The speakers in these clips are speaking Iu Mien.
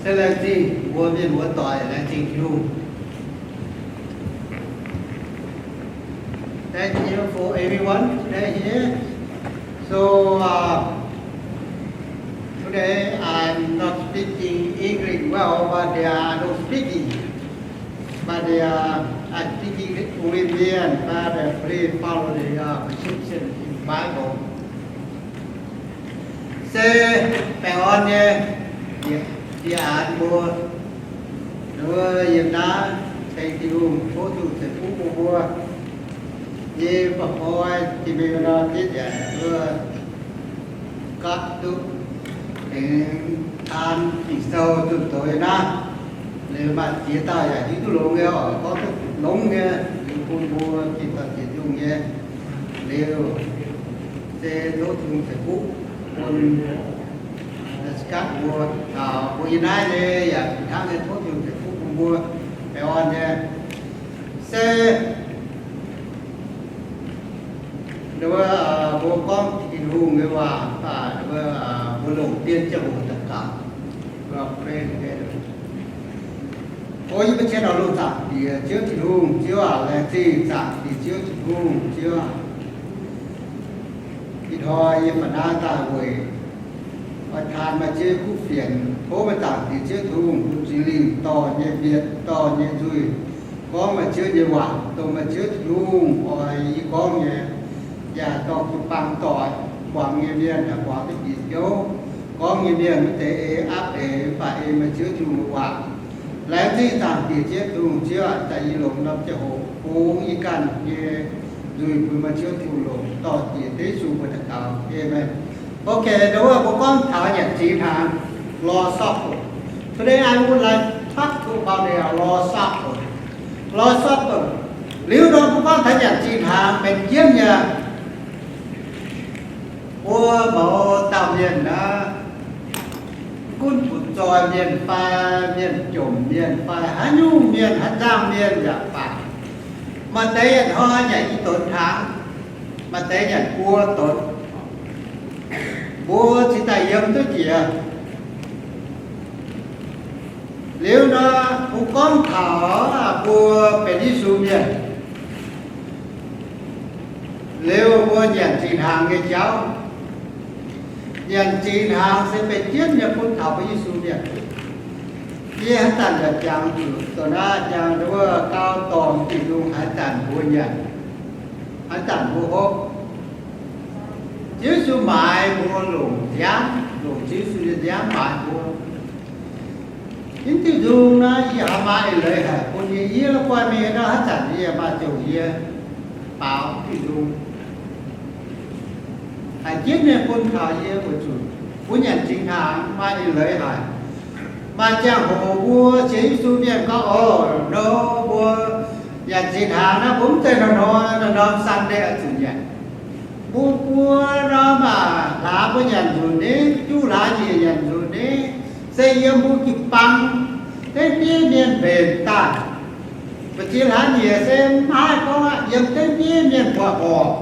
Se laengz zingh mbuo mienh muoz-doic, laengz zingh Tin-Hungh. Thank you for everyone today here. So, uh, today I'm not speaking English well, but they are not speaking. But they are, I speaking only Mien, but uh, please follow the uh, prescription in Bible. Se baengh orn nyei, yie aanx mbuo, wuov yiem naaiv tengx Tin-Hungh tov Tin-Hungh ceix fuqv bun mbuo. Yie ba'hnoi jiex mingh nor, ziex nyanc wuov, gapv duqv tengx taan Ging-Sou zunh doz naaiv. Liuz maaih ziex dauh yaac hiuv duqv longx nyei oc, gorngv duqv longx nyei, liuz bun mbuo zinh dauh ziex nyungc nyei. Liuz se tov Tin-Hungh ceix fuqv bun gapv mbuo, mbuo yiem naaiv nyei yaac fih hnangv nyei, tov Tin-Hungh ceix fuqv bun mbuo baengh orn nyei. Se mbuo gorngv Tin-Hungh nyei waac, mbuo longc dien ziangh hoc daux gaux. O yie mbuo qiemx longc. Zaangc Diex Ziouv Tin-Hungh, Ziouv aac, laengz zingh Zaangc Diex Ziouv Tin-Hungh, Ziouv aac. Ih hnoi yie ba'nangv daaih weic oix taan meih Ziouv nyei kuv fienx. Tov meih Zaangc Diex Ziouv Tin-Hungh bun Singx Lingh dorh nyei mienh, dorh nyei nzuih, gorngv meih Ziouv nyei waac, dongh meih Ziouv Tin-Hungh oix yie gorngv nyei, yaac dorh jiu-baang dorh muangx nyei mienh haih muangx duqv bieqc hnyouv. Gorngv nyei mienh maiv zeiz ei aapv eix, mv baac ei meih Ziouv Tin-Hungh nyei waac. Laengz zingh Zaangc Diex Ziouv Tin-Hungh, Ziouv aac, daaih yie longc norm ziangh hoc bungx yie ganh nyei nzuih bun meih Ziouv Tin-Hungh longc, dorh jiex Yesu mbuo daux gaux. Aamen. Ok, nduov mbuo gorngv taux nyanc zingx hnaangx, Lord's Supper. Today I would like to talk about the Lord's Supper. Lord's Supper. Liuz nor mbuo gorngv taux nyanc zingx hnaangx benx jienv nyei. Mbuo mouz dauh mienh naaiv, gunv butv-zoih mienh fai mienh jomc mienh fai haaix nyungc mienh, haaix nzangc mienh yaac baac, maaih deix nyanc hnoi nyanc i donx hnaangx, maaih deix nyanc buo donx. Mbuo cingx daaih yiem duqv jiex. Liuz nor, mbuo gorngv taux mbuo benx Yesu mienh, liuz mbuo nyanc zingx hnaangx nyei jauv. Nyanc zingx hnaangx se benx jienv nyei bun taux mbuo Yesu mienh. Yie haaix zanc yaac jangx zuqc dongh naaiv, jangx wuov gau dorngc Giduc Lungh haaix zanc mbuo nyanc, haaix zanc mbuo hopv. Ziouv Yesu maaiz mbuo longc nziaamv, longc Ziouv Yesu nyei nziaamv maaiz mbuo. Yiem diuh nzung naaiv yie haiz maaih eix leiz haic bun yie, yie la'guaih mingh nor haaix zanc yie maaih ziouc yie baaux diuh nzung. Haiz jienv mienh bun taux yie weic zuqc mbuo nyanc zingx hnaangx maaih eix leiz haic. Maaih ziangh hoc mbuo sienx Yesu mienh gorngv, o, nor mbuo nyanc zingx hnaangx naaiv mbuo mv zeiz hnoi-hnoi, norm-norm Sunday oix zuqc nyanc. Mbuo buo norm aac hlaax mbuo nyanc nzunc ni, juqv hlaax nyiec nyanc nzunc ni, se yiem mbuo jiu-baang dengv biev mienh mbenc daaih. Mbu'ziex hlaax nyiec se maiv haih gorngv aqv, yiem dengv biev mienh buatc horpc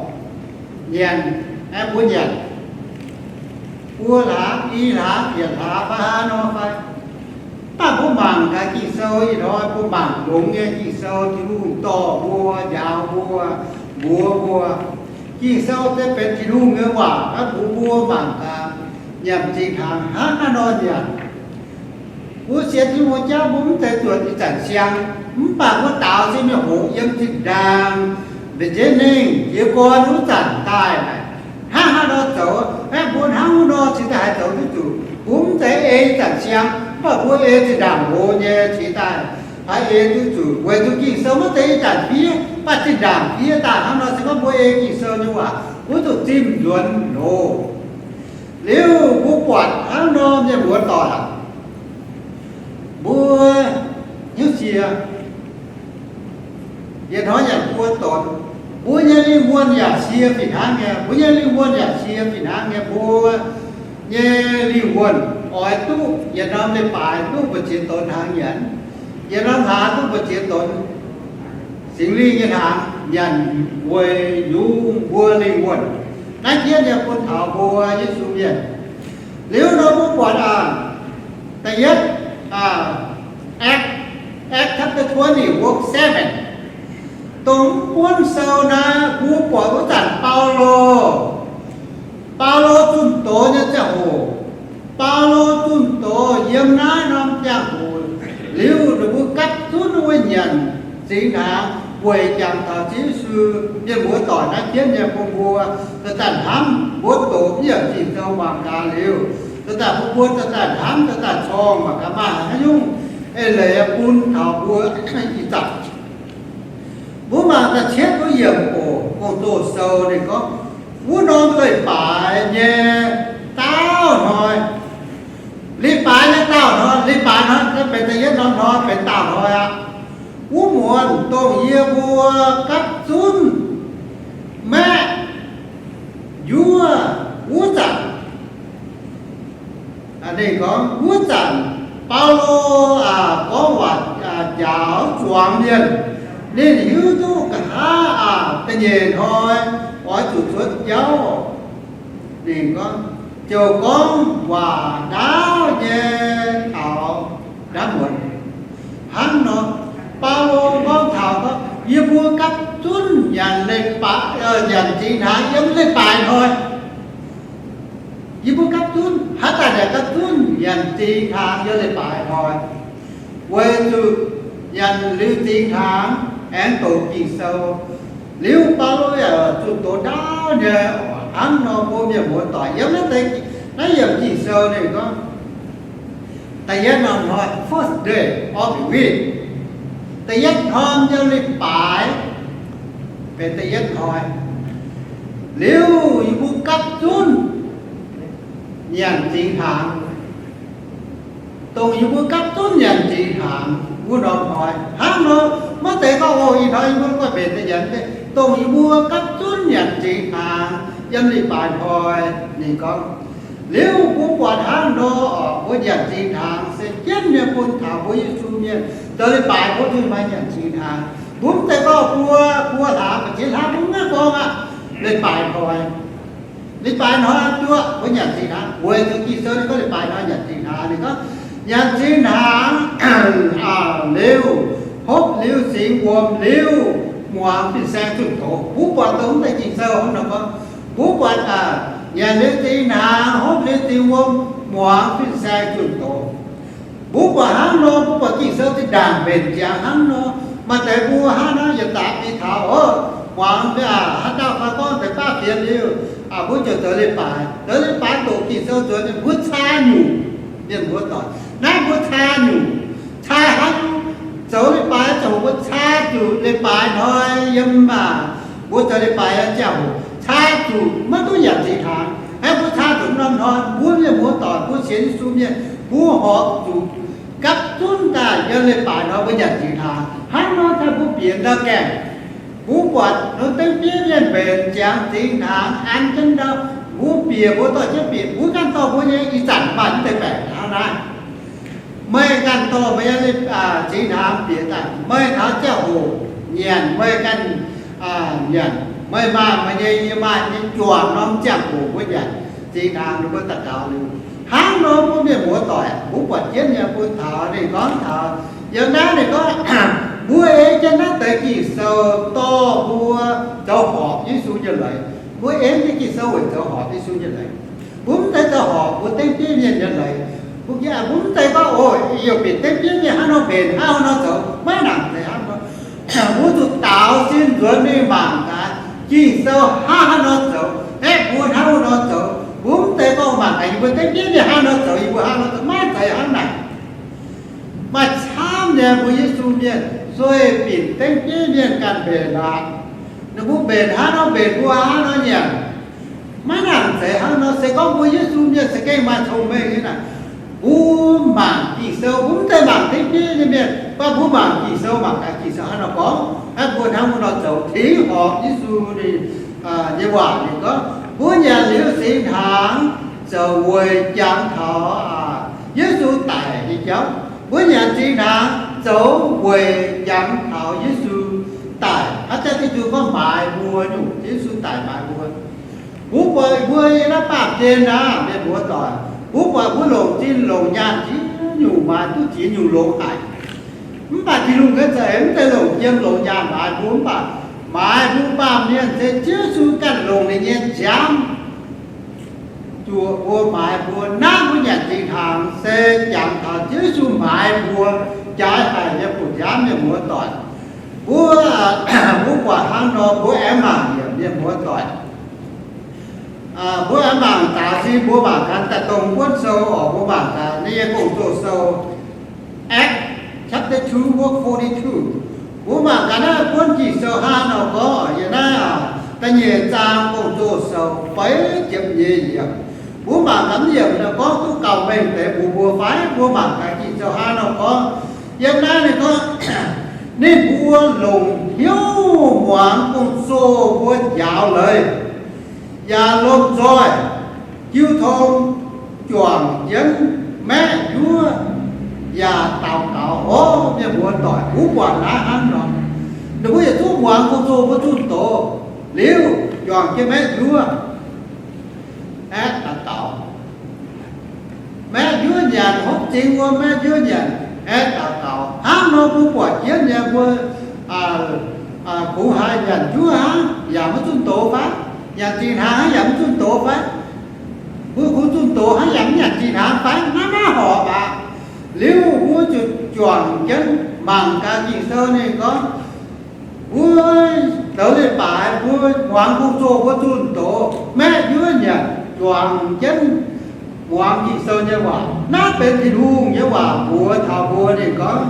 nyanc, aengx mbuo nyanc. Buo hlaax, i hlaax, yietc hlaax fai haaix nor fai. Mv baac mbuo mangc gaax Ging-Sou ih hnoi, mbuo mangc longx nyei Ging-Sou, Tin-Hungh dorh mbuo, njaaux mbuo, mbuox mbuo. Ging-Sou se benx Tin-Hungh nyei waac, mbuox mbuo mangc gaax nyanc zingx hnaangx hnangv haaix nor nyanc. Mbuo sienx Tin-Hungh jauv mbuo mv zeiz zuotc ih zanc siang, mv baac mbuo daaux se mienh hoqc yiem zinh ndaangc, mbenc njiec mingh jiez gorn wuov zanc daaih naaic, hnangv haaix nor zoux, aeqv, mbuo hnangv wuov nor cingx daaih haih zoux duqv zuqc. Mbuo mv zeiz ei ih zanc siang, mv baac mbuo ei zinh ndaangc hoc nyei cingx daaih haih ei duqv zuqc. Weic zuqc Ging-Sou maiv zeiz ih zanc fiev, mv baac zinh ndaangc fiev daaih. Hnangv nor se gorngv mbuo ei Ging-Sou nyei waac wuov zuqc zimh nzuonx loz. Liuz mbuo buatc hnangv nor, mienh muoz-doic aac, mbuo hnyouv sie, yietc hnoi nyanc buo donx. Mbuo nyei lingh wuonh yaac sie fih hnangv nyei. Mbuo nyei lingh wuonh yaac sie fih hnangv nyei. Mbuo nyei lingh wuonh oix duqv yietc norm leiz-baaix duqv mbu'ziex donx hnaangx nyanc, yietc norm hlaax duqv mbu'ziex donx Singx Lingh nyei hnaangx nyanc weic yungz mbuo lingh wuonh. Naaiv jienv nyei bun taux mbuo Yesu mienh. Liuz nor mbuo buatc aac, da'yietv, twenty, verse seven. Dongh mv buonv sou naaiv mbuo buatc wuov zanc Baulo, Baulo zunh doz nyei ziangh hoc, Baulo zunh doz yiem naaiv norm ziangh hoc liuz, ninh mbuo gapv zunv wuov nyanc zingx hnaangx weic jangx taux Ziouv Yesu. Mienh muoz-doic, naaiv jienv nyei bun mbuo daaih daaih hnamv, mbuo doqc yiem Ging-Sou mangc gaax liuz, daaih daaih bun mbuo daaih daaih hnamv, daaih daaih corng mangc gaax maaih haaix nyungc eix leiz bun taux mbuo ih zanc. Mbuo mangc da'cietv yiemc oc. Gong-Zoh Sou ninh gorngv, wuov norm leiz-baaix nyei daauh hnoi, leiz-baaix nyei daauh hnoi, leiz-baaix hnoi benx da'yietv norm hnoi, benx daauh hnoi aqv. Wuov muonz dongh yie mbuo gapv zunv maeqv njuov wuov zanc, ninh gorngv wuov zanc Baulo gorngv waac njaaux zuangx mienh, ninh hiuv duqv nqa'haav da'nyeic hnoi oix zuqc cuotv jauv. Ninh gorngv, ziouc gorngv waac ndaauv nyei taux ndaamv muonz. Hnangv nor, Baulo gorngv taux gorngv yie mbuo gapv zunv nyanc leiz-baaix, nyanc zingx hnaangx yiem leiz-baaix hnoi. Yie mbuo gapv zunv, haaix zanc yaac gapv zunv nyanc zingx hnaangx yiem leiz-baaix hnoi, weic zuqc nyanc liuz zingx hnaangx aengx doqc Ging-Sou. Liuz Baulo yaac zunh doz ndaauv nyei. Hnangv nor, mbuo mienh muoz-doic, yiem naaiv deix, naaiv yiemc Ging-Sou ninh gorngv, da'yietv norm hnoi, first day of the week, da'yietv hnoi yiem leiz-baaix, benx da'yietv hnoi. Liuz yie mbuo gapv zunv nyanc zingx hnaangx, dongh yie mbuo gapv zunv nyanc zingx hnaangx wuov norm hnoi. Hnangv nor, maiv zeiz gorngv, o, ih hnoi yie mbuo guai mbenc daaih nyanc, dongh yie mbuo gapv zunv nyanc zingx hnaangx yiem leiz-baaix hnoi. Ninh gorngv, liuz mbuo buatc hnangv nor oc, mbuo nyanc zingx hnaangx se jienv nyei bun taux mbuo Yesu mienh zoux leiz-baaix mbuo duqv maaih nyanc zingx hnaangx. Mbuo mv zeiz gorngv buo, buo hlaax, maaih ziex hlaax, mbuo mv gorngv aqv. Leiz-baaix hnoi, leiz-baaix hnoi duqv mbuo nyanc zingx hnaangx, weic zuqc Ging-Sou ninh gorngv leiz-baaix hnoi nyanc zingx hnaangx. Ninh gorngv nyanc zingx hnaangx liuz, hopv liuz zingx wuom liuz, muangx fin-saeng zunh doz. Mbuo buatc dongh mv deix Ging-Sou hnangv nor gorngv, mbuo buatc nyanc liuz zingx hnaangx, hopv liuz zingx wuom, muangx fin-saeng zunh doz. Mbuo buatc hnangv nor, mbuo buatc Ging-Sou zinh ndaangc mbenc ziangx hnangv nor. Maaih deix mbuo hnangv nor yietc daaih bieqc taux oc, muangx haaix dauh fai gorngv deix baav fienx liuz, mbuo ziouc zoux leiz-baaix. Zoux leiz-baaix doqc Ging-Sou nzuonx, mbuo caa nyungc. Mienh muoz-doic, naaiv mbuo caa nyungc. Caa hnangv zoux leiz-baaix ziangh hoc mbuo caa zuqc leiz-baaix hnoi yiem, mbuo zoux leiz-baaix ziangh hoc caa zuqc maiv duqv nyanc zingx hnaangx. Hnangv mbuo caa zuqc norm hnoi, mbuo mienh muoz-doic, mbuo sienx Yesu mienh, mbuo horpc zuqc gapv zunv daaih yiem leiz-baaix hnoi mbuo nyanc zingx hnaangx. Hnangv nor, taux mbuo bieqc ndau gaengh, mbuo buatc norm dengv biev mienh mbenc ziangx zingx hnaangx an jienv ndau, mbuo bieqc, mbuo dorh jienv bieqc, mbuo ganh dorh mbuo nyei, ih zanc maaih mv deix baengc hnangv naaiv. Meih ganh dorh meih nyei zingx hnaangx bieqc daaih, meih taux ziangh hoc nyanc meih ganh nyanc, meih maaih meih nyei, yie maaih yie nyei, juangc norm ziangh hoc mbuo nyanc zingx hnaangx, ninh mbuo daux gaux liuz. Hnangv nor mbuo mienh muoz-doic, mbuo buatc jienv nyei bun taux ninh gorngv taux yiem naaiv ninh gorngv, mbuo ei jienv naaiv deix Ging-Sou dorh mbuo zoux horpc Yesu nyei leiz. Mbuo ei jienv Ging-Sou weic zoux horpc Yesu nyei leiz. Mbuo mv zeiz zoux horpc mbuo dengv biev mienh nyei leiz. Mbuo mv zeiz gorngv, o, yie bieqc dengv biev mienh hnangv nor mbenc, hnangv nor zoux, maiv nangc deix hnangv nor. Mbuo zuqc daaux sin nzuonx mingh mangc gaax Ging-Sou hnangv haaix nor zoux, aeqv, mbuo hnangv wuov nor zoux. Mbuo mv zeiz gorngv mangc gaax yie mbuo dengv biev mienh hnangv nor zoux, yie mbuo hnangv nor zoux, maiv zeiz hnangv naaic. Maaih camv nyei mbuo Yesu mienh sueih binc dengv biev mienh ganh mbenc aqv. Ninh mbuo mbenc hnangv nor mbenc, mbuo hnangv nor nyanc. Maiv nangc zeiz hnangv nor. Se gorngv mbuo Yesu mienh za'gengh maaih cong-mengh nyei naaic, mbuo mangc Ging-Sou, mbuo mv zeiz mangc dengv biev nyei mienh, mv baac mbuo mangc Ging-Sou, mangc gaax Ging-Sou hnangv nor gorngv, hnangv mbuo hnangv wuov nor zoux, tengx horpc Yesu ninh nyei waac ninh gorngv, mbuo nyanc liuz zingx hnaangx zoux weic jangx taux Yesu daic nyei jauv. Mbuo nyanc zingx hnaangx zoux weic jangx taux Yesu daic. Hnangv zanc Giduc gorngv maaiz mbuo nyungc, Yesu daic maaiz mbuo. Mbuo buatc mbuo yiem naaiv baamh gen naaiv, mienh muoz-doic, mbuo buatc mbuo longc zinh longc nyaanh ziex nyungc maaiz duqv ziex nyungc longx haic. Mv baac Tin-Hungh nyei za'eix mv zeiz longc jiem longc nyaanh maaiz mbuo, mv baac maaiz mbuo baamh mienh se Ziouv Yesu ganh longc ninh nyei nziaamv zuoqc mbuo, maaiz mbuo, naaiv mbuo nyanc zingh hnaangx se jangx taux Ziouv Yesu maaiz mbuo jaaix haic nyei buoz-nziaamv, mienh muoz-doic. Mbuo, mbuo buatc hnangv nor, mbuo aengx mangc yiem, mienh muoz-doic. Mbuo aengx mangc gaax, se mbuo mangc gaax daaih dongh buonv sou oc, mbuo mangc gaax ninh nyei Gong-Zoh sou, Acts chapter two, verse forty-two. Mbuo mangc gaax naaiv buonv Ging-Sou hnangv nor gorngv, yiem naaiv da'nyeic zaang Gong-Zoh sou feix ziepc nyeic yiemc. Mbuo mangc gaax mv yiemc nor gorngv duqv gauh mengh deix mbuox mbuo fai? Mbuo mangc gaax Ging-Sou hnangv nor gorngv, yiem naaiv ninh gorngv, ninh mbuo longc hnyouv muangx gong-zoh mbuo njaaux leiz, yaac lomh nzoih jiu tong juangc jienv maeqv nduov yaac daux gaux. O, mienh muoz-doic, mbuo buatc naaiv hnangv nor, ninh mbuo yietc zungv muangx gong-zoh mbuo zunh doz liuz, juangc jienv maeqv nduov aeqv, daux gaux. Maeqv nduov nyanc, hopv zingx wuom maeqv nduov nyanc, aeqv, daux gaux. Hnangv nor mbuo buatc jienv nyei mbuo kungx haiz nyanc nduov hnangv yaac maiv zunh doz fai? Nyanc zingh hnaangx hnangv yaac maiv zunh doz fai? Mbuo kungx zunh doz hnangv yaac maiv nyanc zingh hnaangx fai? Naaiv maiv horpc aqv. Liuz mbuo zuqc juangc jienv mangc gaax Ging-Sou ninh gorngv, mbuo zoux leiz-baaix, mbuo muangx gong-zoh mbuo zunh doz, maeqv nduov nyanc, juangc jienv muangx Ging-Sou nyei waac. Naaiv benx Tin-Hungh nyei waac mbuox taux mbuo. Ninh gorngv,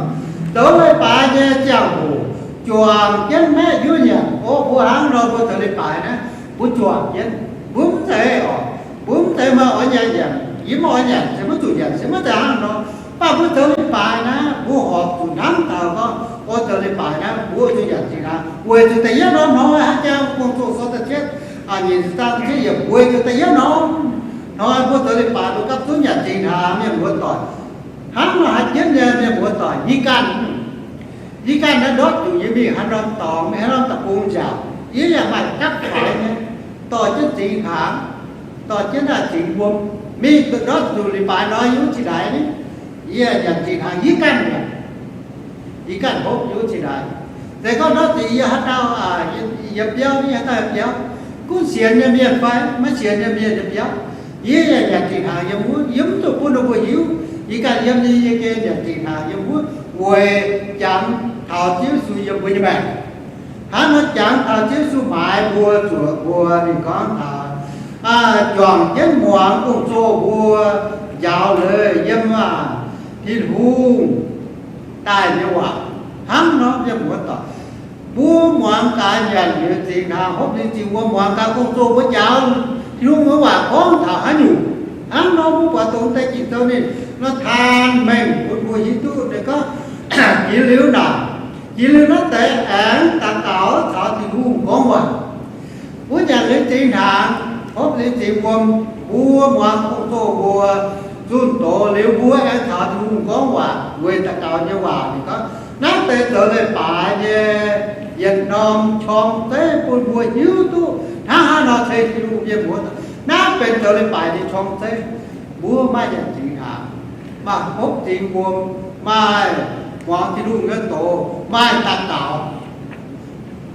zoux leiz-baaix nyei ziangh hoc juangc jienv maeqv nduov nyanc. O, mbuo hnangv nor mbuo zoux leiz-baaix naaiv, mbuo juangc jienv, mbuo mv zeiz oc, mbuo mv zeiz maaih oix nyanc nyanc, yie maiv oix nyanc se maiv zuqc nyanc, se maiv zeiz hnangv nor. Mv baac mbuo zoux leiz-baaix naaiv, mbuo horpc zuqc hnamv taux gorngv, o, zoux leiz-baaix naaiv mbuo zuqc nyanc zingh hnaangx, weic zuqc da'yietv norm hnoi, haaix jang Gong-Zoh sou da'cietv, nyic ziepc zaang da'cietv yiemc, weic zuqc da'yietv norm hnoi mbuo zoux leiz-baaix mbuo gapv zunv nyanc zingh hnaangx, mienh muoz-doic. Hnangv nor haiz jienv nyei, mienh muoz-doic, yie ganh, yie ganh naaiv ndortv zuqc yie mingh haaix norm dorngx, mingh haaix norm deic-bung nziaauc, yie yaac maaih gapv faix nyei, dorh jienv zingh hnaangx, dorh jienv daaih zingh wuom, mingh ndortv zuqc leiz-baaix nor yie mv zinh ndaix ni, yie nyanc zingh hnaangx yie ganh nyanc, yie ganh hopv yie mv zinh ndaix. Se gorngv ndortv zuqc yie haaix dauh, yiem biauv, yie haaix dauh yiem biauv, gunv sienx nyei mienh fai maiv sienx nyei mienh yiem biauv, yie yaac nyanc zingh hnaangx yiem wuov. Yie mv zuqc bun ninh mbuo hiuv yie ganh yiem nyei, yie ganh nyanc zingh hnaangx yiem wuov, weic jangx taux Ziouv Yesu yiem mbuo nyei maengc. Hnangv nor jangx taux Ziouv Yesu maaiz mbuo, zuoqc mbuo. Ninh gorngv taux juangc jienv muangx gong-zoh mbuo njaaux leiz yiem Tin-Hungh daaih nyei waac. Hnangv nor, mienh muoz-doic, mbuo muangx gaax nyanc liuz zingh hnaangx, hopv liuz zingh wuom, muangx gaax gong-zoh mbuo njaaux, Tin-Hungh nyei waac gorngv taux haaix nyungc. Hnangv nor mbuo buatc dongh deix Ging-Sou ninh nor taan mengh bun mbuo hiuv duqv ninh gorngv, jiex liuz naaic, jiex liuz naaiv deix aengx daux gaux caux Tin-Hungh gorngv waac. Mbuo nyanc liuz zingh hnaangx, hopv liuz zingh wuom, mbuo muangx gong-zoh mbuo zunh doz liuz, mbuo aengx caux Tin-Hungh gorngv waac weic daux gaux nyei waac. Ninh gorngv naaiv benx zoux leiz-baaix nyei yietc norm qorng zeiv bun mbuo hiuv duqv hnangv haaix nor ceix Tin-Hungh, mienh muoz-doic. Naaiv benx zoux leiz-baaix nyei qorng zeiv. Mbuo maaih nyanc zingh hnaangx, maaih hopv zingh wuom, maaih muangx Tin-Hungh nyei doz, maaih daux gaux.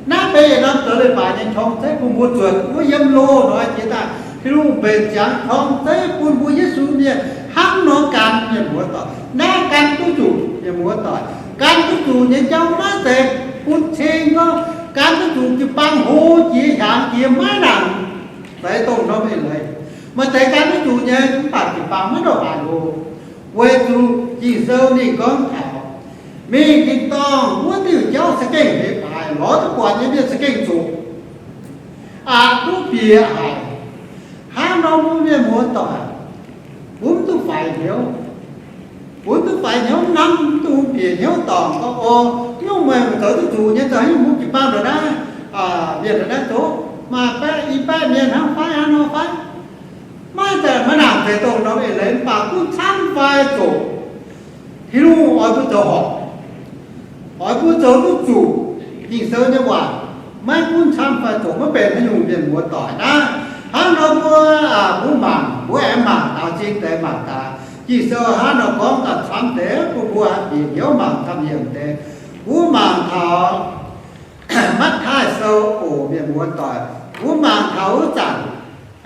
Naaiv benx yietc norm zoux leiz-baaix nyei qorng zeiv bun mbuo zuotc wuov yiem loz-hnoi jiex daaih. Tin-Hungh mbenc ziangx qorng zeiv bun mbuo Yesu mienh hnangv nor gan, mienh muoz-doic. Naaiv gan duqv zuqc, mienh muoz-doic, gan duqv zuqc nyei jauv maiv zeiz bun cing gorngv gan duqv zuqc jiu-baang hlo jiex hiaangx jiex maiv nangc, zeiz dongh norm eix leiz. Maaih deix gan duqv zuqc nyei, mv baac jiu-baang maiv ndongc haaix hlo. Weic zuqc Ging-Sou ninh gorngv taux mingh tin-dorngh wuov diuh jauv za'gengh hleix paaix, lorz duqv buatc nyei mienh za'gengh zoqc, aqc duqv bieqc haic. Hnangv nor mbuo mienh muoz-doic, mbuo mv duqv faix hnyouv. Mbuo mv duqv faix hnyouv, hnamv mv duqv bieqc hnyouv dorngc gorngv, o, nyungc meih zoux duqv zuqc nyei, zoux haaix nyungc mbuo jiu-baang ndongc naaiv, mienh ndongc naaiv zoqc, maaih baeqv i baeqv mienh hnangv fai, hnangv nor fai. Maiv zeiz, maiv nangc zeiz dongh norm eix leiz, mv baac gunv camv fai zoqc, Tin-Hungh oix mbuo zoux horpc, oix mbuo zoux duqv zuqc Ging-Sou nyei waac. Maiv gunv camv fai zoqc, maiv benx haaix nyungc, mienh muoz-doic, naaiv hnangv nor mbuo, mbuo mangc, mbuo aengx mangc taux zinh deix mangc gaax. Ging-Sou hnangv nor gorngv daaih camv deix bun mbuo haih bieqc hnyouv mangc camv yiemc deix. Mbuo mangc taux Matv^taai Sou oc, mienh muoz-doic. Mbuo mangc taux wuov zanc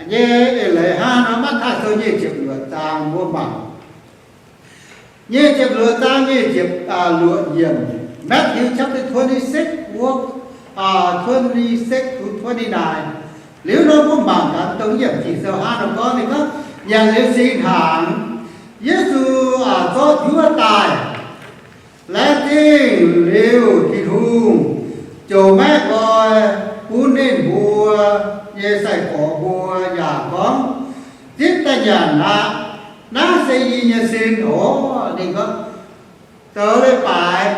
nyei eix leiz hnangv nor, Matv^taai Sou nyic ziepc luoqc zaang mbuo mangc. Nyic ziepc luoqc zaang nyic ziepc luoqc yiemc, Matthew chapter twenty-six, twenty-six to twenty-nine. Liuz nor mbuo mangc gaax dongh yiemc Ging-Sou hnangv nor gorngv, ninh gorngv, nyanc liuz singx hnaangx, Yesu zorqv njuov daaih, laengz zingh liuz Tin-Hungh, ziouc maeqv nqoi bun ninh mbuo nyei sai-gorx mbuo yaac gorngv, zipv daaih nyanc aqv. Naaiv se yie nyei sin oc. Ninh gorngv, zoux leiz-baaix,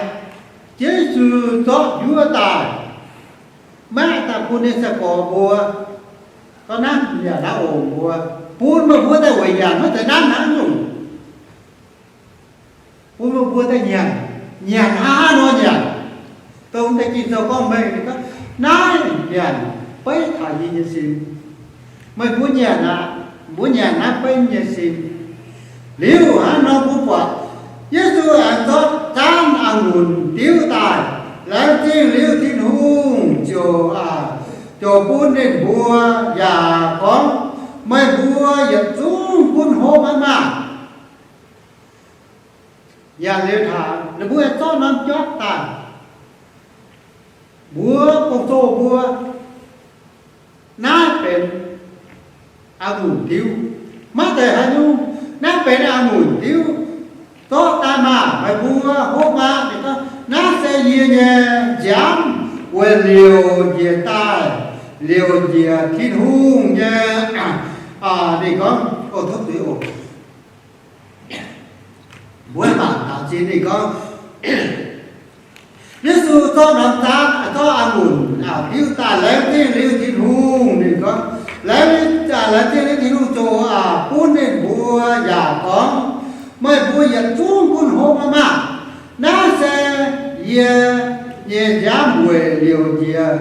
Yesu zorqv njuov daaih, maeqv daaih bun ninh sai-gorx mbuo, gorngv, naaiv nyanc aqv oc mbuo, bun meih mbuo daaih weic nyanc, maiv zeiz naaiv hnangv nyungc. Bun meih mbuo daaih nyanc, nyanc hnangv haaix nor nyanc. Dongh deix Ging-Sou gorngv meih, ninh gorngv, naaiv nyanc beiv taux yie nyei sin. Meih mbuo nyanc aqv, mbuo nyanc naaiv beiv nyei sin. Liuz hnangv nor mbuo buatc Yesu aengx zorqv zaanv a'ngunc diuv daaih, laengz zingh liuz Tin-Hungh ziouc, ziouc bun ninh mbuo yaac gorngv, meih mbuo yietc zungv gunv hopv aqv maah! Nyanc liuz taux, ninh mbuo zorqv norm jatv daaih, mbuox gong-zoh mbuo, naaiv benx a'ngunc diuv. Maiv zeiz haaix nyungc, naaiv benx a'ngunc diuv. Zorqv daaih maah! Meih mbuo hopv aqv. Ninh gorngv, naaiv se yie nyei nziaamv, weic liouc njiec daaih, liouc njiec Tin-Hungh nyei. Ninh gorngv, o, tov zuiz oc. Mbuo mangc taux zinh ninh gorngv, Yesu zorqv norm zaanv, zorqv a'ngunc diuv daaih laengz zingh liuz Tin-Hungh, ninh gorngv, laengz, laengz zingh liuz Tin-Hungh ziouc bun ninh mbuo yaac gorngv, meih mbuo yietc zungv gunv hopv aqv maah! Naaiv se yie nyei nziaamv weic liouc njiec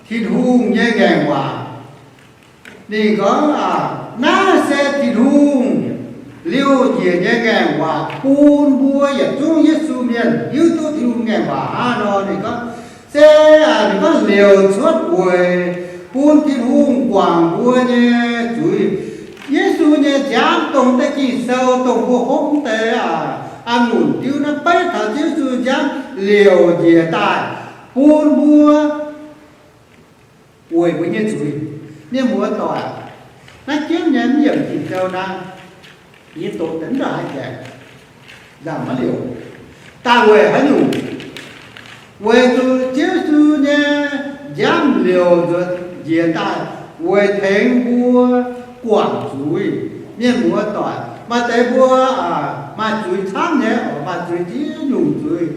Tin-Hungh nyei ngaengc waac. Ninh gorngv, naaiv se Tin-Hungh liouc njiec nyei ngaengc waac bun mbuo yietc zungv Yesu mienh hiuv duqv Tin-Hungh ngaengc waac hnangv nor. Ninh gorngv, se, ninh gorngv liouc cuotv weic bun Tin-Hungh guangc mbuo nyei zuiz. Yesu nyei nziaamv dongh deix Ging-Sou dongh mbuo hopv deix a'ngunc diuv naaiv beiv taux Yesu nziaamv liouc njiec daaih bun mbuo weic mbuo nyei zuiz. Mienh muoz-doic, naaiv jienv nyei mv yiemc Ging-Sou naaiv, yie doqc deix mv ndongc haaix nzaangc, nzaangc maiv liouc. Daaih weic haaix nyungc? Weic zuqc Ziouv Yesu nyei nziaamv liouc nzuonx njiec daaih weic tengx mbuo guangc zuiz. Mienh muoz-doic, maaih deix mbuo maaih zuiz camv nyei, maaih zuiz ziex nyungc zuiz.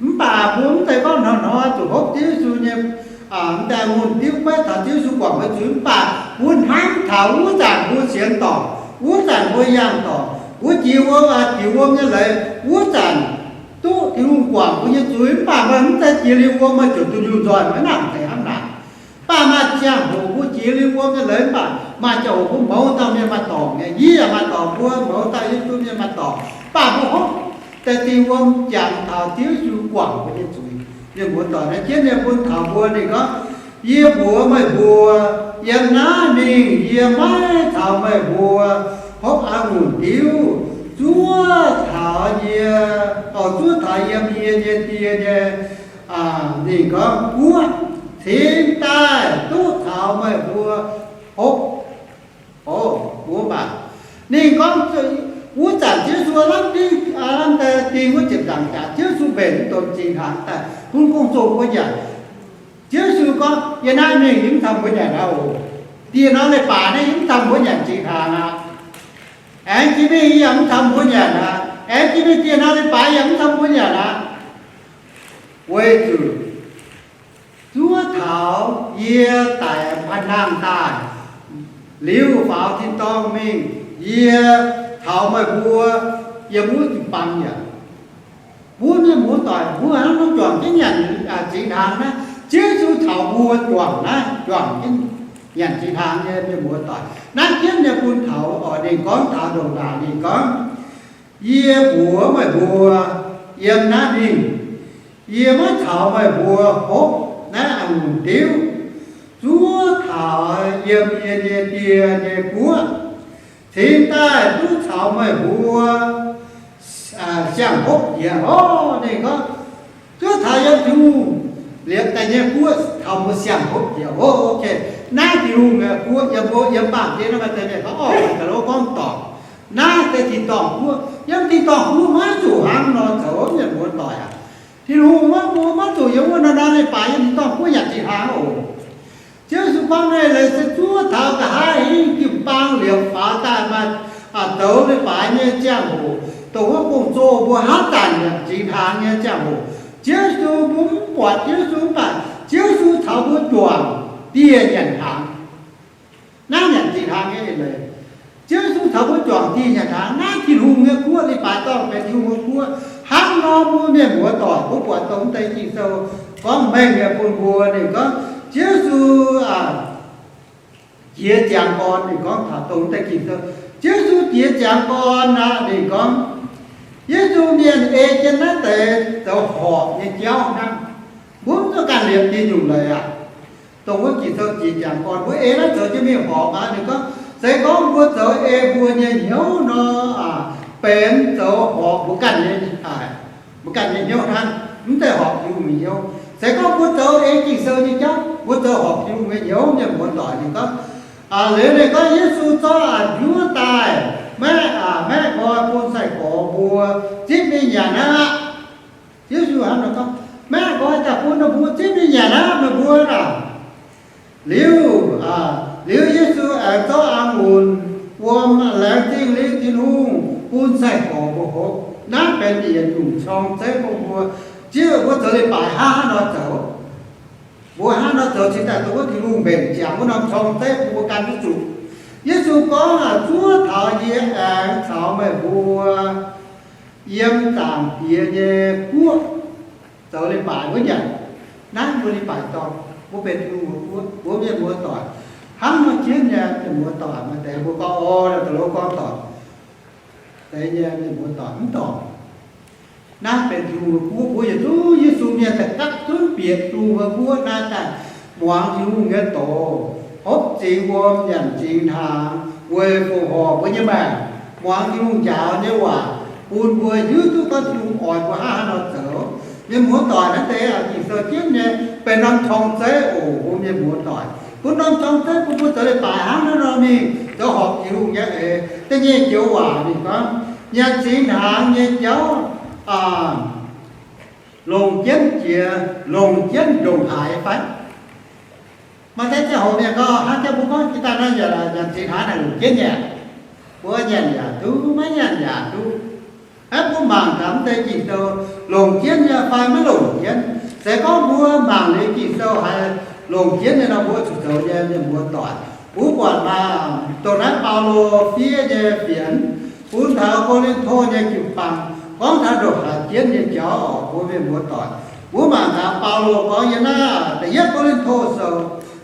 Mv baac mbuo mv zeiz gorngv hnoi-hnoi zuqc hopv Ziouv Yesu nyei m'daaih mun diuv beiv taux Ziouv Yesu guangc mbuo zuiz. Mv baac mbuo hnamv taux wuov zanc mbuo sienx dorngc, wuov zanc mbuo yangh dorngc, mbuo jiex wuom, jiex wuom nyei leiz, wuov zanc duqv Tin-Hungh guangc mbuo nyei zuiz. Mv baac meih mv zeiz jiex liuz wuom meih ziouc dunh yunh nzoih, maiv nangc zeiz hnangv naaic. Mv baac maaih ziangh hoc mbuo jiex liuz wuom nyei leiz, mv baac maaih ziangh hoc mbuo mouz dauh mienh maaih dorngc nyei. Yie yaac maaih dorngc, mbuo mouz dauh Yesu mienh maaih dorngc. Mv baac mbuo hopv deix dingh wuom jangx taux Ziouv Yesu guangc mbuo nyei zuiz. Mienh muoz-doic, naaiv jienv nyei bun taux mbuo ninh gorngv, yie mbuox meih mbuo, yiem naaiv mingh yie maiv caux meih mbuo hopv a'ngunc diuv, zuov taux yie, zuov taux yiem yie nyei Die nyei, ninh gorngv, guoqv cingx daaih duqv caux meih mbuo hopv. O, mbuo mangc, ninh gorngv, wuov zanc Ziouv Yesu lamh ding, lamh deix ding wuov ziepc nzaangc jaax, Ziouv Yesu mbenc donx zingh hnaangx daaih bun gong-zoh mbuo nyanc. Ziouv Yesu gorngv, yie naaiv mingh yie mv caux mbuo nyanc aqv oc. Dieh norm leiz-baaix naaiv yie mv caux mbuo nyanc zingh hnaangx aqv. Aengx jiex mingh yie yaac mv caux mbuo nyanc aqv. Aengx jiex mingh dieh norm leiz-baaix yaac mv caux mbuo nyanc aqv. Weic zuqc zuov taux yie daic maaih hnaangx daaih, liuz faaux tin-dorngh mingh, yie caux meih mbuo yiem wuov jiu-baang yaac. Mbuo mienh muoz-doic, mbuo hnangv nor juangc jienv nyanc zingh hnaangx naaiv, Ziouv Yesu caux mbuo juangc naaiv, juangc jienv nyanc zingh hnaangx nyei mienh muoz-doic. Naaiv jienv nyei bun taux oc, ninh gorngv taux ndongc naaic, ninh gorngv, Yie mbuox meih mbuo, yiem naaiv mingh, yie maiv caux meih mbuo hopv naaiv a'ngunc diuv zuov taux yiem yie nyei Die nyei guoqv. Cingx daaih duqv caux meih mbuo siang-hopv jiex oc. Ninh gorngv, zuov taux yiem Tin-Hungh liepc daaih nyei guoqv caux mbuo siang-hopv jiex oc. Naaiv Tin-Hungh nyei guoqv yiem mbuo yiem baamh gen naaiv maaih deix mienh gorngv, orv, da'lov gorngv dorngc. Naaiv se tin-dorngh guoqv. Yiem tin-dorngh guoqv maiv zuqc hnangv nor zoux, mienh muoz-doic aac. Tin-Hungh maiv, mbuo maiv zuqc yiem wuov norm norm leiz-baaix yiem tin-dorngh guoqv yaac tin-hnaangx oc. Ziouv Yesu gorngv naaiv leiz se zuov taux nqa'haav hingv jiu-baang liepc faaux daaih maaih zoux leiz-baaix nyei ziangh hoc, dongh wuov gong-zoh mbuo hnamv zanc nyanc zingx hnaangx nyei ziangh hoc. Ziouv Yesu mbuo mv buatc Ziouv Yesu mv baac Ziouv Yesu caux mbuo juangc dieh nyanc hnaangx. Naaiv nyanc zingx hnaangx nyei eix leiz, Ziouv Yesu caux mbuo juangc dieh nyanc hnaangx. Naaiv Tin-Hungh nyei guoqv, leiz-baaix dorngh benx Tin-Hungh nyei guoqv. Hnangv nor mbuo mienh muoz-doic, mbuo buatc dongh wuov deix Ging-Sou gorngv mengh nyei bun mbuo. Ninh gorngv Ziouv Yesu jiex ziangx gorn. Ninh gorngv taux dongh wuov deix Ging-Sou, Ziouv Yesu jiex ziangx gorn aqv. Ninh gorngv, Yesu mienh ei jienv naaiv deix zoux horpc nyei jauv hnangv. Mbuo mv zuqc ganh liepc diuh nyungc leiz aqv. Dongh wuov Ging-Sou jiex ziangx gorn mbuo ei naaiv zoux jienv mingh horpc aqv. Ninh gorngv se gorngv mbuo zoux ei mbuo nyei hnyouv nor, benx zoux horpc mbuo ganh nyei, mbuo ganh nyei hnyouv hnangv, mv zeiz horpc Tin-Hungh nyei hnyouv. Se gorngv mbuo zoux ei Ging-Sou nyei jauv, mbuo zoux horpc Tin-Hungh nyei hnyouv. Mienh muoz-doic, ninh gorngv, liuz ninh gorngv Yesu zorqv njuov daaih, maeqv, maeqv nqoi bun sai-gorx mbuo zipv mingh nyanc aqv. Yesu hnangv naaiv gorngv, maeqv nqoi daaih bun ninh mbuo zipv mingh nyanc aqv, meih mbuo aac. Liuz, liuz Yesu aengx zorqv a'ngunc wuom, laengz zingh liuz Tin-Hungh bun sai-gorx mbuo hopv. Naaiv benx yietc nyungc corng zeiv bun mbuo. Ziouv, mbuo zoux leiz-baaix hnangv haaix nor zoux? Mbuo hnangv haaix nor zoux cingx daaih dongh wuov Tin-Hungh mbenc ziangx wuov norm corng zeiv bun mbuo gan duqv zuqc? Yesu gorngv, zuov taux yie aengx caux meih mbuo yiem Zaangc Diex nyei guoqv zoux leiz-baaix wuov nyanc. Naaiv mbuo leiz-baaix dorngh, mbuo benx Tin-Hungh nyei guoqv, mbuo mienh muoz-doic. Hnangv nor jienv nyei, mienh muoz-doic, maaih deix mbuo gorngv, orv, da'lov gorngv dorngc deix nyei, mienh muoz-doic, mv dorngc. Naaiv benx Tin-Hungh nyei guoqv. Mbuo yietc zungv Yesu mienh daaih gapv zunv bieqc Tin-Hungh nyei guoqv naaiv daaih, muangx Tin-Hungh nyei doz, hopv zingx wuom, nyanc zingx hnaangx, weic fongc horc mbuo nyei maengc, muangx Tin-Hungh njaaux nyei waac, bun mbuo hiuv duqv gorngv Tin-Hungh oix mbuo hnangv haaix nor zoux. Mienh muoz-doic, naaiv deix Ging-Sou jienv nyei benx norm corng zeiv oc, mbuo mienh muoz-doic. Bun norm corng zeiv bun mbuo zoux leiz-baaix hnangv naaiv nor mingh zoux horpc Tin-Hungh nyei eix. Da'nyeic joux waac ninh gorngv, nyanc zingx hnaangx nyei jauv longc jienv jiex, longc jienv ndongc haaix fai? Maaih deix ziangh hoc mienh gorngv, hnangv jauv mbuo gorngv jiex daaih nor, nyanc zingx hnaangx naaic longc jienv nyei aqv. Mbuo nyanc yaac duqv, maiv nyanc yaac duqv. Aav, mbuo mangc gaax mv deix Ging-Sou longc jienv nyei fai maiv longc jienv. Se gorngv mbuo mangc liuz Ging-Sou haiz longc jienv nyei nor, mbuo zuqc zoux nyei, mienh muoz-doic. Mbuo buatc maah, dongh naaiv Baulo fiev nyei fienx bun taux Ko^lin^to nyei jiu-baang, gorngv taux ndongc haaix jienv nyei jauv oc, mbuo mienh muoz-doic. Mbuo mangc taux Baulo gorngv yiem naaiv Da'yietv Ko^lin^to Sou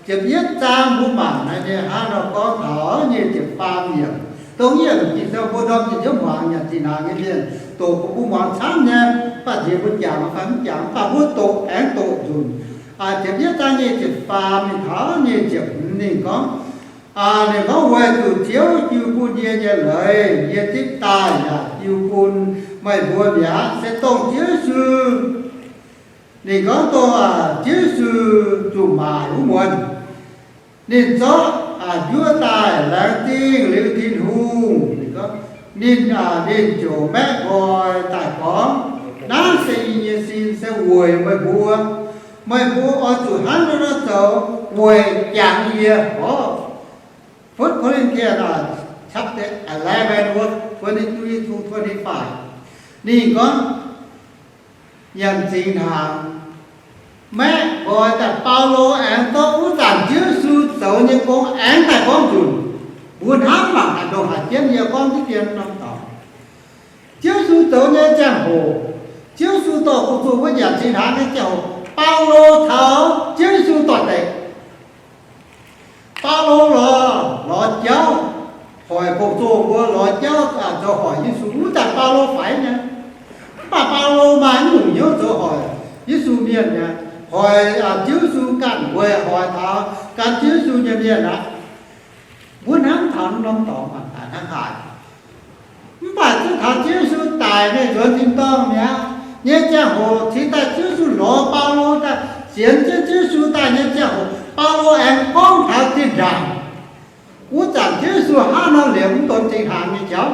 ziepc yietv zaang, mbuo mangc naaiv nyei hnangv nor gorngv taux nyic ziepc faam yiemc. Dongh yiem Ging-Sou mbuo ndorm ziepc hnyouv muangx nyanc zinh hnaangx nyei mienh, doqc mbuo muangx camv nyei, mv baac nziex mbuo jangx fai mv jangx, mv baac mbuo doqc aengx doqc nzunc. Ziepc yietv zaang nyic ziepc faam mingh taux nyic ziepc hmz ninh gorngv, ninh gorngv, weic zuqc Ziouv jiu bun yie nyei leiz, yie zipv daaih yaac jiu bun meih mbuo mi'aqv. Se dongh Ziouv Yesu, ninh gorngv dongh Ziouv Yesu zuqc maaic wuov muonz, ninh zorqv njuov daaih laengz zingh liuz Tin-Hungh, ninh, ninh ziouc maeqv nqoi daaih gorngv, naaiv se yie nyei sin se weic meih mbuo. Meih mbuo oix zuqc hnangv naaiv nor zoux weic jangx yie oc. First Corinthians chapter eleven, verse twenty-three to twenty-five. Ninh gorngv, nyanc zingx hnaangx, maeqv nqoi daaih, Baulo aengx zorqv wuov zanc Ziouv Yesu zoux nyei gong aengx daaih gorngv nzunc. Mbuo hnamv mangc gaax ndongc haaix jienv yie gorngv diqv dien norm dorngx. Ziouv Yesu zoux nyei ziangh hoc, Ziouv Yesu dorh gong-zoh wuov nyanc zingx hnaangx nyei ziangh hoc, Baulo caux Ziouv Yesu doix-dekc. Baulo lorz, lorz jauv, hoic gong-zoh mbuo lorz jauv zoux hoic Yesu. Wuov zanc Baulo faix nyei. Mv baac Baulo maaih nyungc hnyouv zoux hoic Yesu mienh nyei. Hoic Ziouv Yesu ganh weic hoic taux gan Ziouv Yesu nyei mienh aqv. Mbuo hnamv taux norm dorngx mangc gaax hnangv haaix. Mv baac zuov taux Ziouv Yesu daic mingh nzuonx tin-dorngh mi'aqv nyei ziangh hoc, cingx daaih Ziouv Yesu lorz Baulo daaih sienx jienv Ziouv Yesu daaih nyei ziangh hoc, Baulo aengx gorngv taux zinh ndaangc wuov zanc Ziouv Yesu hnangv nor liemh mv donx zingh hnaangx nyei jauv.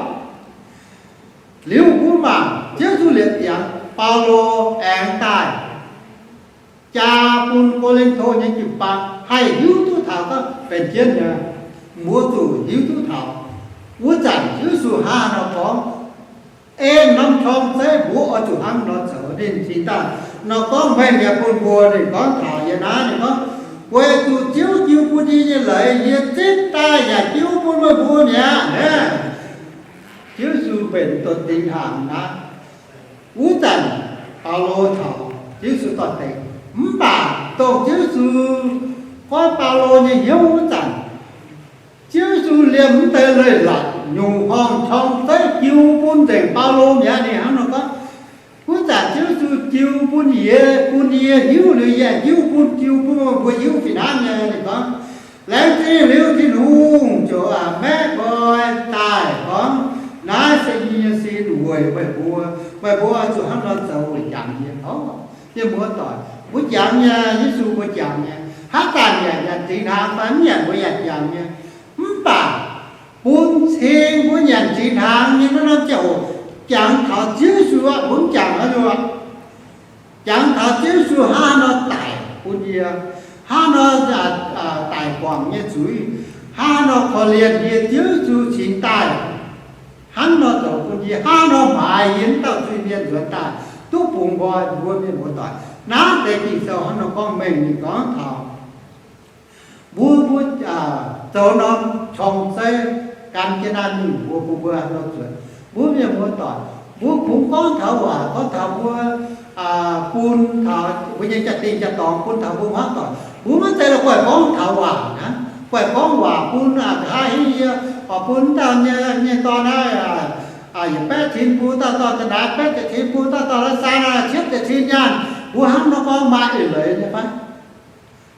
Liuz mbuo mangc Ziouv Yesu liepc ziangx, Baulo aengx daaih jaa bun Ko^lin^to nyei jiu-baang haih hiuv duqv taux gorngv benx jienv nyei. Mbuo zuqc hiuv duqv taux wuov zanc Ziouv Yesu hnangv haaix nor gorngv, en norm qorng zeiv mbuo oix zuqc hnangv nor zoux. Ninh cingx daaih nor gorngv mengh yaac bun mbuo. Ninh gorngv taux yiem naaiv, ninh gorngv, weic zuqc Ziouv jiu bun yie nyei leiz yie zipv daaih yaac jiu bun meih mbuo mi'aqv. Ziouv Yesu mbenc donx zingh hnaangx naaiv. Wuov zanc Baulo caux Ziouv Yesu doix-dekc. Mv baac dongh Ziouv Yesu goiv Baulo nyei hnyouv wuov zanc, Ziouv Yesu liemh mv deix leiz-latc nyungc horngh qorng zeiv jiu bun nzengc Baulo mi'aqv. Ninh hnangv nor gorngv, wuov zanc Ziouv Yesu jiu bun yie, bun yie hiuv liuz yie jiu bun, jiu bun mbuo hiuv fih hnangv nyei. Ninh gorngv, laengz zingh liuz Tin-Hungh ziouc maeqv nqoi daaih gorngv, naaiv se yie nyei sin weic meih mbuo. Meih mbuo oix zuqc hnangv nor zoux weic jangx yie. Orv, mienh muoz-doic, mbuo jangx nyei, Yesu mbuo jangx nyei. Haaix zanc yaac nyanc zingh hnaangx fai mv nyanc mbuo yaac jangx nyei. Mv baac bun cing mbuo nyanc zingh hnaangx nyei naaiv norm ziangh hoc, jangx taux Ziouv Yesu aqv, mbuo mv jangx haaix nyungc aqv. Jangx taux Ziouv Yesu hnangv nor daic bun yie, hnangv nor daic guangc nyei zuiz, hnangv nor korv-lienh yie, Ziouv Yesu cingx daaih hnangv nor zoux bun yie, hnangv nor hmaix yie wuov dauh zuiz-mienh nzuonx daaih duqv bungx nqoi. Mbuo mienh muoz-doic, naaiv deix Ging-Sou hnangv nor gorngv mengh ninh gorngv taux mbuo, mbuo zoux norm qorng zeiv gan jienv naaiv mingh, mbuo bun mbuo hnangv nor zuotc. Mbuo mienh muoz-doic, mbuo kungx gorngv taux waac, gorngv taux mbuo bun taux mbuo nyei jaa-dingh jaa-dorngx, bun taux mbuo hmuangv doic. Mbuo maiv zeiz la'guaih gorngv taux waac hnangv, guaih gorngv waac bun nqa'haav hingv yie, oix bun dauh nyei dorn naaiv yietc baeqv cin bun, dauh dorn da'naaiv baeqv ziepc cin bun, dauh dorn la'saang naaiv cietv ziepc cin nyaanh. Mbuo hnangv nor gorngv maaih eix leiz nyei fai?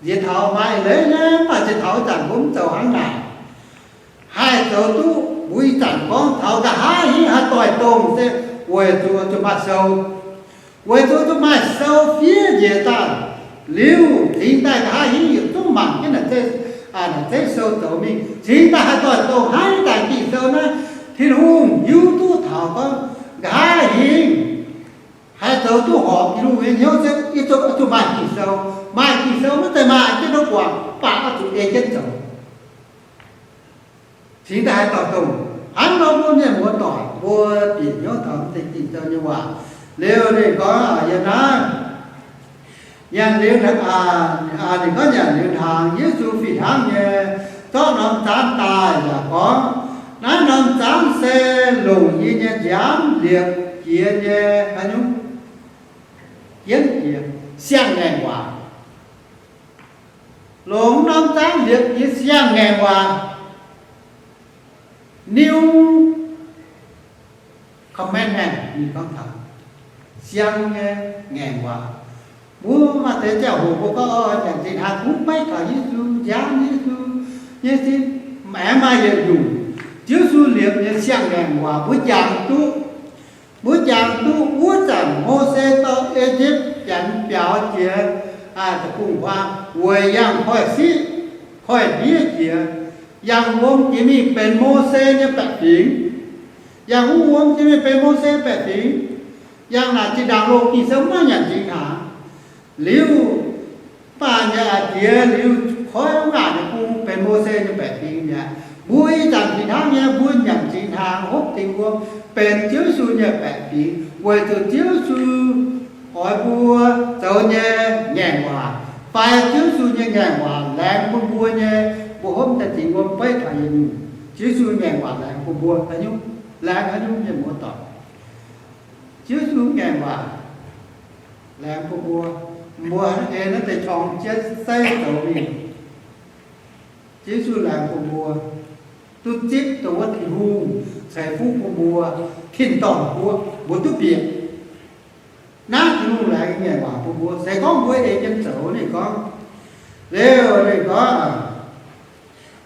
Nziex taux maaih eix leiz nyei, mv baac nziex taux ih zanc mbuo mv zoux hnangv naaic. Haih zoux duqv mbuo ih zanc gorngv taux nqa'haav hingv haih doix-dongh se weic zuqc zuqc maaih sou, weic zuqc zuqc maaih sou fiev njiec daaih liuz, cingx daaih nqa'haav hingv yietc zungv mangc jienv naaic zeiv sou zoux mingh, cingx daaih haih doix-dongh hnangv ih zanc Ging-Sou naaiv. Tin-Hungh hiuv duqv taux gorngv nqa'haav hingv haih zoux duqv horpc Tin-Hungh nyei hnyouv se yie zuqc maaih Ging-Sou. Maaih Ging-Sou maiv zeiz maaih jienv nor guangc, mv baac oix zuqc ei jienv zoux, cingx daaih haih doix-dongh. Hnangv nor mbuo mienh muoz-doic, mbuo bieqc hnyouv taux mv deix Ging-Sou nyei waac liuz, ninh gorngv yiem naaiv, nyanc liuz, ninh gorngv nyanc liuz hnaangx, Yesu fih hnangv nyei zorqv norm zaanv daaih yaac gorngv, naaiv norm zaanv se longc yie nyei nziaamv liepc jiex nyei, haaix nyungc? Jienv jiex siang-ngaengc waac. Longc norm zaanv liepc jiex siang-ngaengc waac. New commandment, ninh gorngv taux siang nyei ngaengc waac. Mbuo maaih deix ziangh hoc mbuo gorngv, nyanc zinh hnaangx kungx beiv taux Yesu, nziaamv Yesu nyei sin, aengx maaih yietc nyungc, Ziouv Yesu liepc nyei siang-ngaengc waac mbuo jangx duqv. Mbuo jangx duqv wuov zanc Mose dorh E^yipv Janx biaux jiex deic-bung-huaang weic yangh koiv-siqv koiv-ndiev jiex, yangh wuom jiex mingh benx Mose nyei baeqc fingx. Yangh wuov wuom jiex mingh benx Mose baeqc fingx. Yangh naaic zinh ndaangc loz Ging-Sou maiv nyanc zinh hnaangx. Liuz, mv baac nyei a'jiex liuz koiv ngaanc nyei bung benx Mose nyei baeqc fingx mi'aqv. Mbuo ih zanc fih hnangv nyei, mbuo nyanc zinh hnaangx hopv dingc wuom benx Ziouv Yesu nyei baeqc fingx, weic zuqc Ziouv Yesu oix mbuo zoux nyei ngaengc waac, fai Ziouv Yesu nyei ngaengc waac laengz bun mbuo nyei, mbuo hopv daaih dingc wuom beiv taux yietc nyungc. Ziouv Yesu ngaengc waac laengz bun mbuo haaix nyungc? Laengz haaix nyungc, mienh muoz-doic? Ziouv Yesu ngaengc waac laengz bun mbuo, mbuo ei naaiv deix qorng jienv seiv zoux mingh. Ziouv Yesu laengz bun mbuo. duqv zipv dongh wuov Tin-Hungh ceix fuqv bun mbuo tin-dorngh guoqv, mbuo duqv bieqc. Naaiv Tin-Hungh laengz nyei waac bun mbuo. Se gorngv mbuo ei jienv zoux, ninh gorngv, liuz ninh gorngv,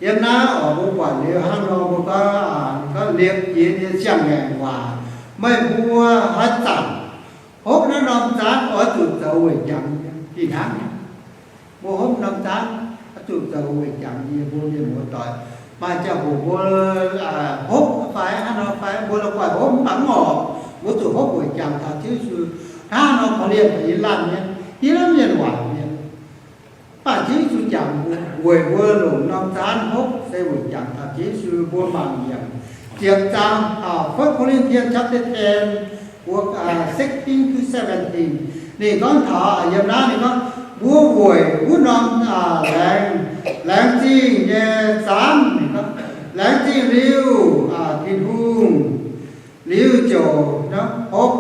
yiem naaiv oc, mbuo buatc liuz hnangv nor, mbuo gorngv, gorngv liepc jiez nyei siang-ngaengc waac, meih mbuo haaix zanc hopv naaiv norm zaanv oix zuqc zoux weic jangx nyei fih hnangv. Mbuo hopv norm zaanv oix zuqc zoux weic jangx nyei, mbuo mienh muoz-doic. Maaih ziangh hoc mbuo hopv fai hnangv nor fai mbuo la'guaih hopv mv baac mv horpc, mbuo zuqc hopv weic jangx taux Ziouv Yesu. Hnangv nor korv-lienh taux yie laanh mienh, yie laanh mienh waaic mienh. Mv baac Ziouv Yesu jangx mbuo, weic mbuo longc norm zaanv hopv se weic jangx taux Ziouv Yesu. Mbuo mangc yiem ziepc zaang, First Corinthians chapter ten, sixteen to seventeen. Ninh gorngv taux yiem naaiv ninh gorngv, mbuo weic wuov norm laengz, laengz zingh nyei zaanv, ninh gorngv, laengz zingh liuz Tin-Hungh, liuz ziouc hopv.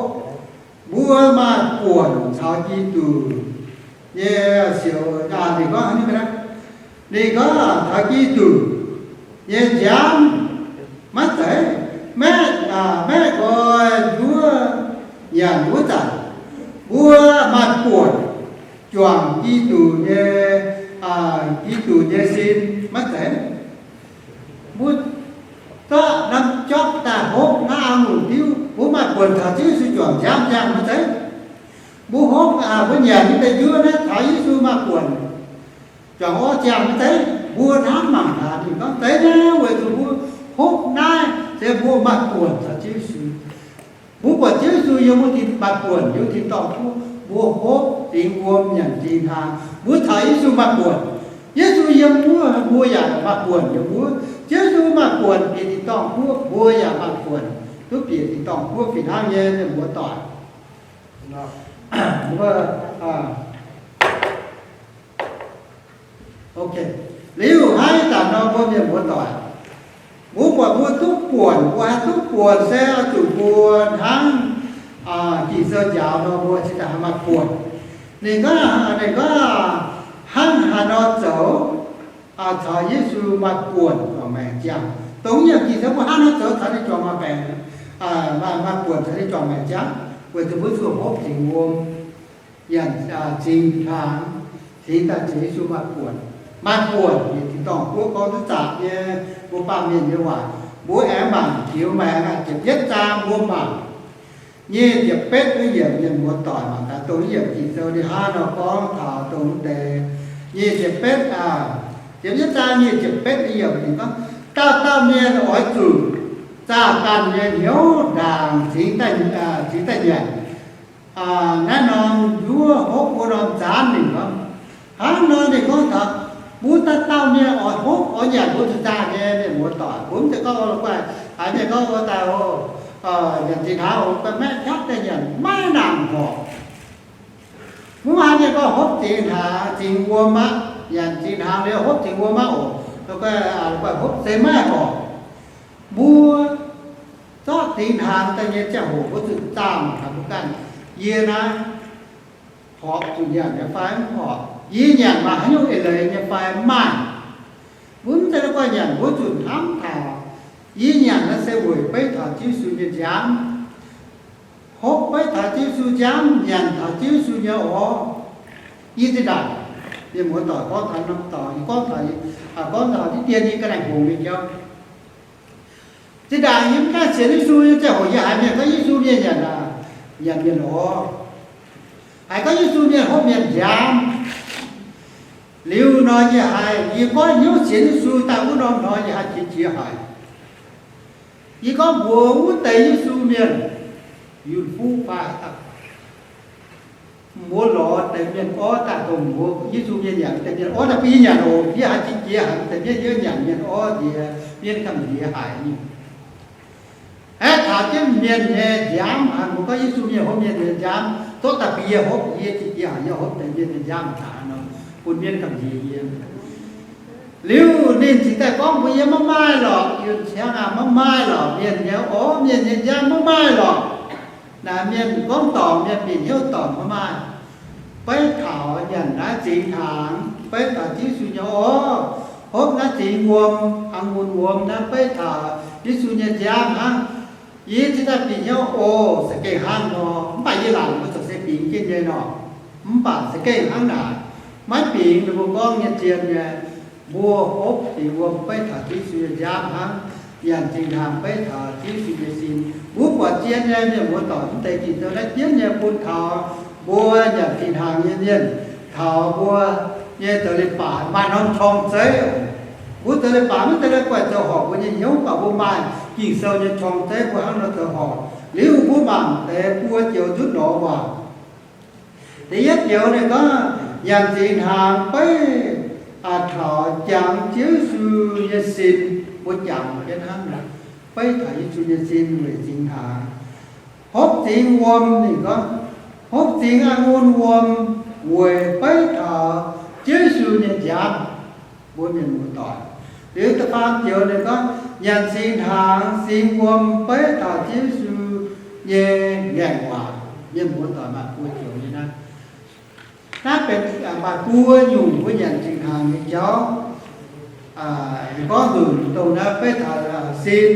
Mbuo maaih buonc caux Giduc nyei siouc, ninh gorngv, ninh gorngv taux Giduc nyei nziaamv maiv zeiz, maeqv, maeqv nqoi nduov nyanc wuov zanc, mbuo maaih buonc juangc Giduc nyei, Giduc nyei sin maiv zeiz. Mbuo zorqv norm jopv daaih hopv naaiv aa ngungh diuv, mbuo maaih buonc taux Ziouv Yesu juangc nziaamv njang maiv zeiz. Mbuo hopv, mbuo nyanc naaiv deix nduov naaiv taux Yesu maaih buonc juangc orv ziangh maiv zeiz. Mbuo hnamv mangc gaax, ninh gorngv zeiz nyei, weic zuqc mbuo hopv naaiv se mbuo maaih buonc taux Ziouv Yesu. Mbuo buatc Ziouv Yesu yiem mbuo tin, maaih buonc yiem tin-dorngh guoqv, mbuo hopv zingx wuom nyanc zingx hnaangx, mbuo taux Yesu maaih buonc. Yesu yiem wuov, mbuo yaac maaih buonc yiem wuov. Ziouv Yesu maaih buonc bieqc tin-dorngh guoqv, mbuo yaac maaih buonc duqv bieqc tin-dorngh guoqv fih hnangv nyei, mienh muoz-doic. Liuz hnangv ih zanc nor mbuo mienh muoz-doic, mbuo buatc mbuo duqv buonc, mbuo haih duqv buonc se oix zuqc mbuo hnangv Ging-Sou njaaux nor, mbuo cingx daaih haih maaih buonc. Ninh gorngv, ninh gorngv hnangv haaix nor zoux caux Yesu maaih buonc juangc maengc ziangh. Dongh yiem Ging-Sou mbuo hnangv nor zoux caux ninh juangc maaih maengc, maaih buonc caux ninh juangc maengc ziangh, weic zuqc mbuo zuqc hopv zingx wuom, yaac zingx hnaangx, cingx daaih caux Yesu maaih buonc. Maaih buonc, yie tin-dorngh guoqv gorngv duqv zaqc nyei, mbuo baamh mienh nyei waac. Mbuo aengx mangc jiex maengx ziepc yietv zaang mbuo mangc nyic ziepc betv yiemc, mienh muoz-doic mangc gaax dongh yiemc Ging-Sou ninh hnangv nor gorngv taux dongh deix. Nyic ziepc betv, ziepc yietv zaang nyic ziepc betv yiemc ninh gorngv, dauh dauh mienh oix zuqc zaah ganh nyei hnyouv ndaangc cingx daaih, cingx daaih nyanc naaiv norm nduov hopv wuov norm zaanv. Ninh gorngv, hnangv nor ninh gorngv taux mbuo dauh dauh mienh oix hopv oix nyanc mbuo zuqc zaah nyei, mienh muoz-doic. Mbuo mv zeiz gorngv oix la'guaih haiz mienh gorngv oix daaih nyanc zinh hnangv oix guaih maeqv qaqv daaih nyanc maiv nangc horpc. Mv haaix mienh gorngv hopv zingx hnaangx zingx wuom aqv, nyanc zingx hnaangx liuz hopv zingx wuom aqv oc, la'guaih hopv se maiv horpc. Mbuo zorqv zingx hnaangx daaih nyei ziangh hoc mbuo zuqc zaah mangc gaax mbuo ganh, yie naaiv horpc zuqc nyanc nyei fai mv horpc? Yie nyanc maaih haaix nyungc eix leiz nyei fai? Maaih. Mbuo mv zeiz la'guaih nyanc, mbuo zuqc hnamv taux yie nyanc naaiv se weic beiv taux Ziouv Yesu nyei nziaamv, hopv beiv taux Ziouv Yesu nziaamv, nyanc taux Ziouv Yesu nyei orv. Yie zinh ndaangc, mienh muoz-doic, gorngv taux norm dorngx, yie gorngv taux, gorngv taux diqv dien yie ga'naaiv hngongx nyei jauv. Zinh ndaangc yie mv gaengh sienx Yesu nyei ziangh hoc yie haiz mienh gorngv Yesu mienh nyanc, nyanc mienh orv, haiz gorngv Yesu mienh hopv mienh nziaamv. Liuz nor yie haiz yie goiv hnyouv sienx Yesu daaih wuov norm hnoi yie haiz qiex jiez haic. Yie gorngv mbuox wuov deix Yesu mienh, yunh fuqv fai mbuo lorz deix mienh orv daaih dongh mbuo Yesu mienh nyanc deix mienh orv daaih bun yie nyanc oc. Yie haiz qiex jiez haic, deix mienh yie nyanc mienh orv nziex, mienh gamh nziex haic nyei. Aeqv, taux jienv mienh nyei nziaamv haic, mbuo gorngv Yesu mienh hopv mienh nyei nziaamv, zorqv daaih bun yie hopv, yie qiex jiez haic, yie hopv deix mienh nyei nziaamv daaih nor, bun mienh gamh nziex yie. Liuz ninh cingx daaih gorngv mbuox yie, maiv maaih lorqc, yunh ciangv aac, maiv maaih lorqc, mienh nyei orv, mienh nyei nziaamv maiv maaih lorqc. Naaiv mienh gorngv dorngc, mienh bieqc hnyouv dorngc maiv maaih. Beiv taux nyanc naaiv zingx hnaangx, beiv taux Ziouv Yesu nyei orv, Hopv naaiv zingx wuom, a'ngunc wuom naaiv beiv taux Yesu nyei nziaamv hnangv. Yie cingx daaih bieqc hnyouv oc, za'gengh hnangv nor, mv baac yie laangc mbuo ziouc se bingx jienv nyei nor. Mv baac za'gengh hnangv naaic, maiv bingx ninh mbuo gorngv nyei zien nyei, mbuo hopv zingx wuom beiv taux Yesu nyei nziaamv hnangv, nyanc zingh hnaangx beiv taux Yesu nyei sin. Mbuo buatc zien nyei mienh muoz-doic, mv deix Ging-Sou naaiv jienv nyei bun taux mbuo nyanc zingh hnaangx nyei mienh, taux mbuo nyei zoux leiz-baaix maaih norm qorng-zeiv. Mbuo zoux leiz-baaix maiv zeiz la'guaih zoux horpc mbuo nyei hnyouv, mv baac mbuo maaih Ging-Sou nyei qorng-zeiv mbuo hnangv nor zoux horpc. Liuz mbuo mangc deix buo joux nzutv lorz waac. Da'yietv joux ninh gorngv nyanc zingh hnaangx beiv taux jangx Ziouv Yesu nyei sin. Mbuo jangx jienv hnangv, beiv taux Yesu nyei sin weic zingh hnaangx. Hopv zingx wuom, ninh gorngv, hopv zingx a'ngunc wuom weic beiv taux Ziouv Yesu nyei nziaamv. Mbuo mienh muoz-doic, liuz da'faam joux ninh gorngv nyanc zingh hnaangx zingx wuom beiv taux Ziouv Yesu nyei ngaengc waac. Mienh muoz-doic, maaih buo joux nyei naaiv. Naaiv benx maaih buo nyungc mbuo nyanc zingh hnaangx nyei jauv. Ninh gorngv nzunc dongh naaiv beiv taux sin,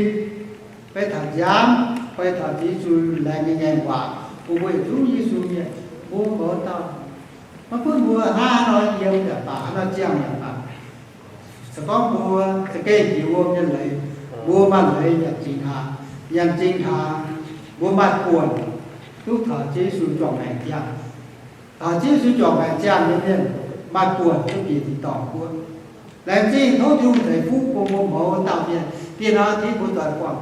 beiv taux nziaamv, beiv taux Yesu laengz nyei ngaengc waac, bun mbuo yietc zungv Yesu mienh. Mbuo mouz dauh, maiv gunv mbuo hnangv haaix nor yiem yaac baac, hnangv haaix nor ziangh yaac baac, se gorngv mbuo za'gengh jiex wuom nyei leiz, mbuo maaih leiz nyanc zingh hnaangx. Nyanc zingh hnaangx, mbuo maaih buonc duqv taux Ziouv Yesu juangc maengc ziangh. Taux Ziouv Yesu juangc maengc ziangh nyei mienh maaih buonc duqv bieqc tin-dorngh guoqv. Laengz zingh tov Tin-Hungh ceix fuqv bun mbuo mouz dauh mienh, dieh norm hnoi mbuo doix buangh